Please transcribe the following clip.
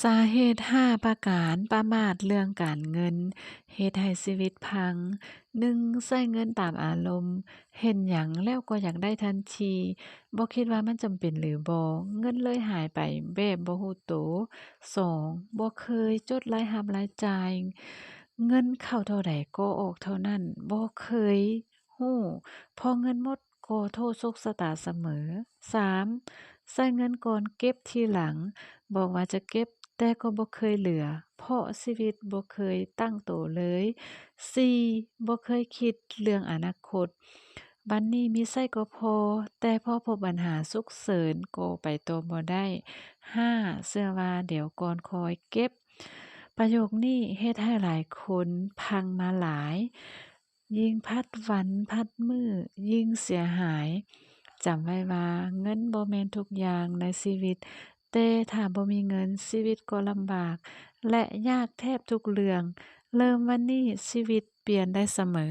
ສາເຫດຫ້າປະການ ປະໝາດເລື່ອງການເງິນ ເຮັດໃຫ້ຊີວິດພັງ. ໜຶ່ງ, ໃຊ້ເງິນຕາມອາລົມ, ເຫັນຫຍັງແລ້ວກໍຢາກໄດ້ທັນທີ, ບໍ່ຄິດວ່າມັນຈຳເປັນຫຼືບໍ່, ເງິນເລີຍຫາຍໄປແບບບໍ່ຮູ້ໂຕ. ສອງ, ບໍ່ເຄີຍຈົດລາຍຮັບລາຍຈ່າຍ, ເງິນເຂົ້າເທົ່າໃດກໍອອກເທົ່ານັ້ນ, ບໍ່ເຄີຍຮູ້, ພໍເງິນໝົດ ກໍໂທດໂຊກຊະຕາສະເໝີ. ສາມ, ໃຊ້ເງິນກ່ອນເກັບທີຫຼັງ, ບອກວ່າຈະເກັບ ແຕ່ກໍບໍ່ເຄີຍເຫຼືອ, ເພາະຊີວິດບໍ່ເຄີຍຕັ້ງໂຕເລີຍ. ສີ່, ບໍ່ເຄີຍຄິດເລື່ອງອະນາຄົດ, ບັດນີ້ມີໃຊ້ກໍພໍ, ແຕ່ພໍພົບບັນຫາສຸກເສີນກໍໄປຕໍ່ບໍ່ໄດ້. ຫ້າ, ເຊື່ອວ່າດຽວກ່ອນຄ່ອຍເກັບ. ປະໂຫຍກນີ້ເຮັດໃຫ້ຫຼາຍຄົນພັງມາຫຼາຍ. ຍິ່ງຜັດວັນຜັດມື້ ຍິ່ງເສຍຫາຍ. ຈຳໄວ້ວ່າເງິນບໍ່ແມ່ນທຸກຢ່າງໃນຊີວິດ, ແຕ່ຖ້າບໍ່ມີເງິນ, ຊີວິດກໍລຳບາກ ແລະ ຍາກແທບທຸກເລື່ອງ. ເລີ່ມວັນນີ້, ຊີວິດປ່ຽນໄດ້ສະເໝີ.